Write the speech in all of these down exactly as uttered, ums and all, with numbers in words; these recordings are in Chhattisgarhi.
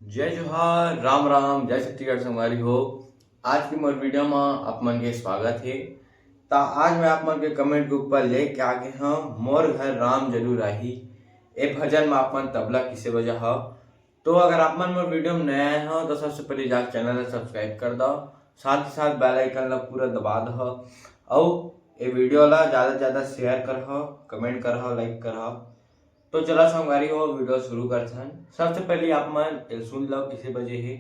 जय जोहार, राम राम, जय छत्तीसगढ़ संगवारी हो। आज के मोर वीडियो म आप मन के स्वागत हे। त आज मैं आप मन के कमेंट के ऊपर लेके आ गे हंव मोर घर राम जरूर आही। ए भजन म आप मन तबला किसे बजा हव। तो अगर आप मन मोर वीडियो म नया आए हव तो सबसे पहले जाके चैनल ला सब्सक्राइब कर दव, साथ ही साथ बेल आइकन ला पूरा दबा दव। अउ ए वीडियो ला ज्यादा से ज्यादा शेयर करहव, कमेंट करहव, लाइक करहव। तो चला संगवारी हो, वीडियो शुरू करथन। सबसे पहले आप मन एल सुन लो किसे बजे हे,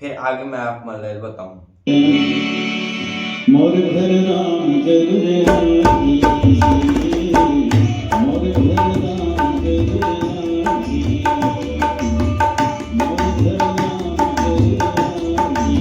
फिर आगे मैं आप मन ला बताऊं। मोर घर राम जरूर आही, मोर घर राम जरूर आही, मोर घर राम जरूर आही, मोर घर राम जरूर आही।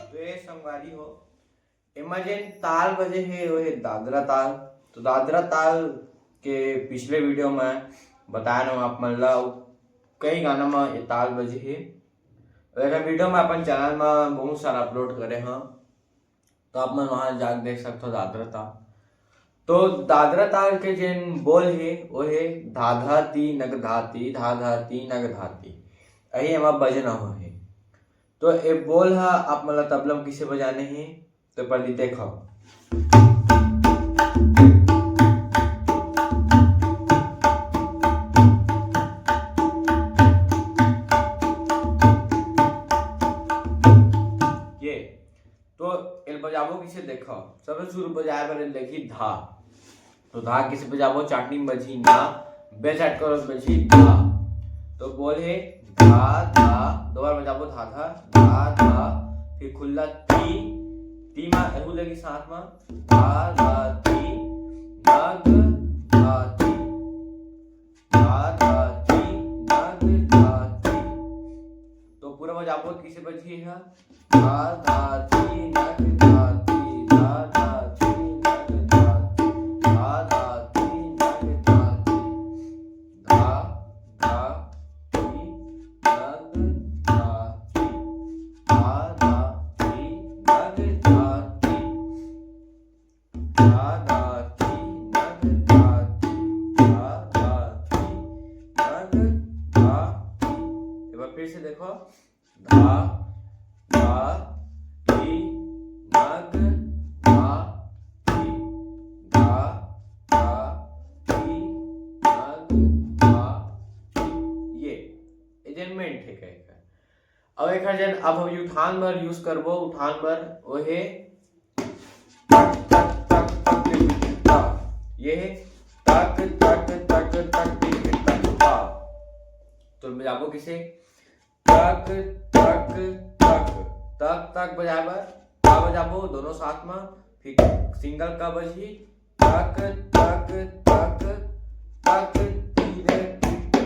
तो ये संगवारी हो, एमा जेन ताल बजे हे, वो हे दादरा ताल। तो दादरा ताल के पिछले वीडियो में बताए हंव आप मन ला, कई गाना में ये ताल बजे हे। अउ एकर वीडियो में अपन चैनल में बहुत सारा अपलोड करे हंव, तो आप मन वहां जाके देख सकथो दादरा ताल। तो दादरा ताल के जेन बोल हे, वो हे धा धा ती नग धाती, धा धा ती नग धाती। अही एमा बजना हो हे। तो ए बोल ह आप मन ला तबला म किसे बजाने हे, तो पहली देखो। ये तो एल बजाबो किसे देखो, सबसे शुरू बजाए बर एल देखी धा। तो धा किसे बजाबो, चाटनी में बजी ना, बेचाट करो बजी धा। तो बोल हे धा धा, दो बार बजाबो धा धा, धा धा, फिर खुल्ला ती, ती मा एहू लगी साथ मा, धा धा ती, नग धा ती, धा धा ती, नग धा ती। तो पूरा बजाबो किसे बजी है? धा धा ती नग धा ती, धा धा ती नग धा ती, धा धा ती नग धा ती, धा धा ती नग धा ती, धा धा ती नग धा ती। धा धा ती नग धा ती, धा धा ती नग धा ती। एक बार फिर से देखो, धा धा ती नग धा ती, धा धा ती नग धा ती। ये अरेंजमेंट हे कहे का। अब एक जेन अब हम उठान बर यूज करबो, उठान बर वो हे तक तक तक तक टिक टिक ता। ये हे तक तक तक तक टिक टिक तक ता। तो बजाबो किसे? तक तक तक तक तक बजाए बर का बजाबो दोनों साथ में, फिर सिंगल का बजही तक तक तक तक तीन टिक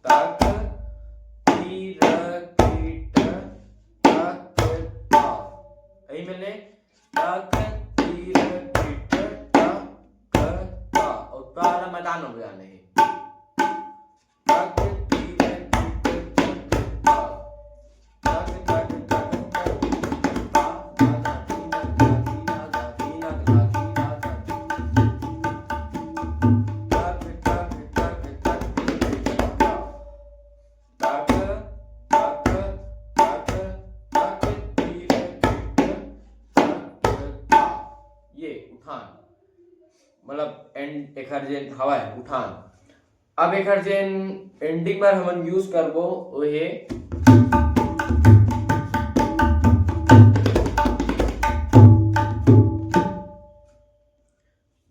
तक तीर कीट तक ता। यही मैंने तक तीर कीट तक ता। और तारा मैदान हो गया नहीं। तक तीर कीट तक ता। तक तक तक तक ता। ये उठान, मतलब एंड एखर जेन हवा है उठान। अब एखर जेन एंडिंग बर हमन यूज करबो, वो हे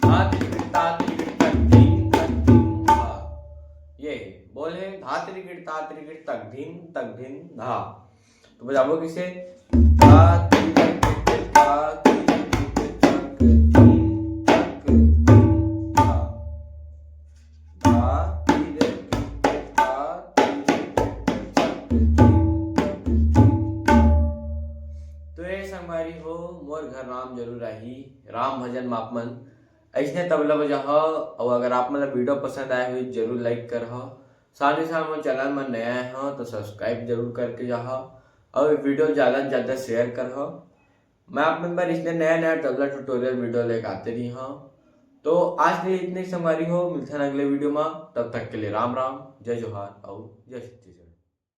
धा तिरिगिट ता तिरिगिट तक धिन तक धिन धा। ये बोल हे धा तिरिगिट ता तिरिगिट तक धिन तक धिन धा। तो बजाबो किसे? धा तिरिगिट ता तिरिगिट तक धिन तक धिन धा। संगवारी हो, मोर घर राम जरूर आही, राम भजन म आप मन अइसने तबला बजाहा। अउ अगर आप मन ला वीडियो पसंद आए हुई, जरूर लाइक करहा। साथ ही साथ मोर चैनल म नया आए हो तो सब्सक्राइब जरूर करके जाहा, अउ वीडियो ज्यादा से ज्यादा शेयर करहा। मैं आप मन बर इसने नया नया तबला ट्यूटोरियल वीडियो लेके आते रही हूँ। तो आज के लिए इतने संगवारी हो, मिलते हैं अगले वीडियो में। तब तक के लिए राम राम, जय जोहार, अउ जय छत्तीसगढ़।